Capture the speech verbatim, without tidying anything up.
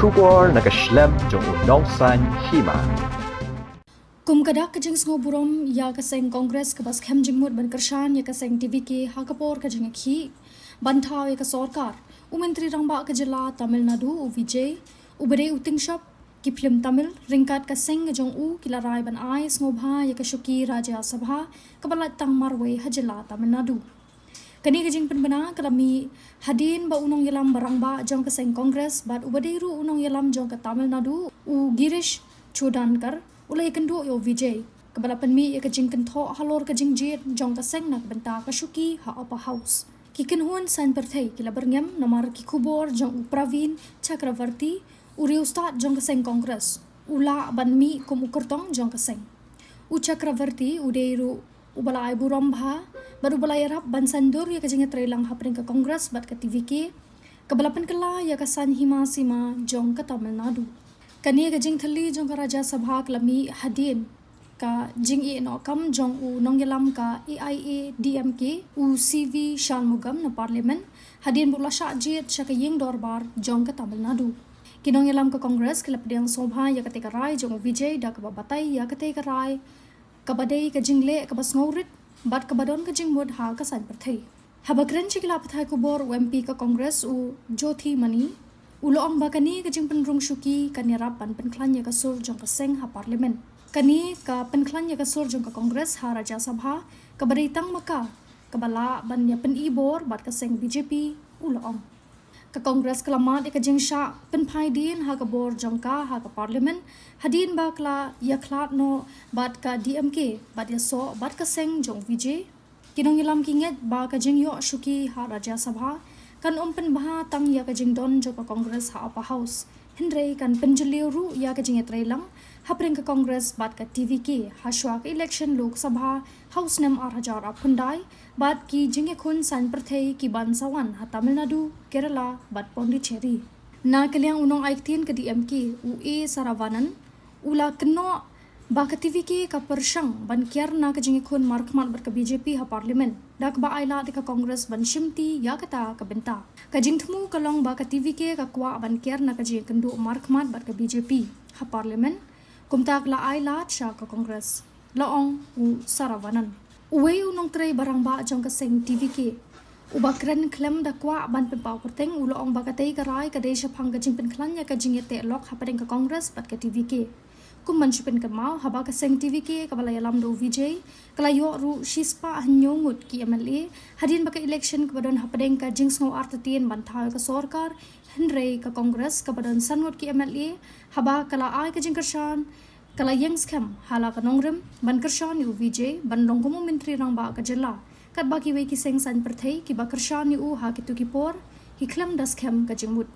Khubor na ka shlem jong u nongsan hima. Kum ka dak ka jingsngew burom ïa ka seng Congress kaba skhem jingmut ban kyrshan ïa ka seng T V K ha ka por ka jingïakhih ban thaw ïa ka sorkar, u Myntri Rangbah ka jylla Tamil Nadu u Vijay, uba dei u tyngshop ki phlim Tamil ryngkat ka seng ka jong u ki la rai ban ai sngewbha ïa ka shuki Rajya Sabha kaba lait tang marwei ha jylla Tamil Nadu. Kane ka jingpynbna ka la mih hadien ba u nongïalam ba rangbah jong ka seng Congress bad uba dei ruh u nongïalam jong ka Tamil Nadu u Girish Chodankar u la ïakynduh ïa u Vijay, kaba la pynmih ïa ka jingkynthoh halor ka jingjied jong ka seng na ka bynta ka shuki ha Upper House. Ki kynhun saiñ pyrthei ki la byrngem namar ki khubor jong u Praveen Chakravarty, u riewstad jong ka seng Congress, u lah ban mih kum u kyrtong jong ka seng. U Chakravarty u dei ruh uba la ai burom bha bad uba la ïarap ban saiñdur ïa ka jingïatreilang hapdeng ka Congress bad ka T V K, kaba la pynkylla ïa ka saiñ hima sima jong ka Tamil Nadu. Kane ka jingthylli jong ka Rajya Sabha ka la mih hadien ka jingïehnoh kam jong u nongïalam ka A I A D M K u C V Shanmugam na Parliament, hadien ba u la shah jied sha ka ïing dorbar jong ka Tamil Nadu. Ki nongïalam ka Congress ki la pdiang sngewbha ïa katei ka rai jong u Vijay da kaba batai ïa katei ka rai kaba dei ka jingleh kaba sngewrit bad kaba don ka jingmut ha ka saiñ pyrthei. Haba kren sha ki lad pathai khubor, u M P ka Congress u Jyothi Mani u la ong ba kane ka jingpynrung shuki kan ïarap ban pynkhlaiñ ïa ka sur jong ka seng ha Parliament. Kane ka pynkhlaiñ ïa ka sur jong ka Congress ha Rajya Sabha kaba dei tang ma ka kaba lah ban ïa pyni bor bad ka seng B J P, u la ong. Ka Congress ka la mad ïa ka jingshah pynphai dien ha ka bor jong ka ha ka Parliament hadien ba ka la ïakhlad noh bad ka D M K bad ïasoh bad ka seng jong u Vijay. Ki nongïalam ki ngeit ba ka jingïoh shuki ha Rajya Sabha kan ym pynbha tang ïa ka jingdon jong ka Congress ha Upper House, hynrei kan pynjylliew ruh ïa ka jingïatreilang hapdeng ka Congress bad ka T V K ha shuwa ka election Lok Sabha ha u snem ar hajar arphew khyndai bad ki jingïakhun saiñ pyrthei ki ban sa wan ha Tamil Nadu, Kerala bad Pondicherry. Na ka liang u nongai ktien ka D M K u A Saravanan u la kynnoh ba ka T V K ka pyrshang ban kiar na ka jingïakhun markhmat bad ka B J P ha Parliament, da kaba ai lad ïa ka Congress ban shimti ïa kata ka bynta. Ka jingthmu ka long ba ka T V K ka kwah ban kiar na ka jingïakynduh markhmat bad ka B J P ha Parliament, kumta ka la ai lad sha ka Congress, la ong u Saravanan. Uwei u nongtrei ba rangbah jong ka seng T V K uba kren khlem da kwah ban pynpaw kyrteng u la ong ba katei ka rai ka dei shaphang ka jingpynkhlaiñ ïa ka jingïateh lok hapdeng ka Congress bad ka T V K. Kum ban shu pynkynmaw, haba ka seng T V K kaba la ïalam da u Vijay ka la ïoh ruh shispah hynñiew ngut ki M L A hadien ba ka election kaba don hapdeng ka jingsngew artatien ban thaw ïa ka sorkar, hynrei ka Congress kaba don san ngut ki M L A, haba ka la ai ka jingkyrshan, ka la ïeng skhem ha la ka nongrim ban kyrshan ïa u Vijay ban long kum u Myntri Rangbah ka jylla, katba kiwei ki seng saiñ pyrthei kiba kyrshan ïa u ha kito ki por ki khlem da skhem ka jingmut.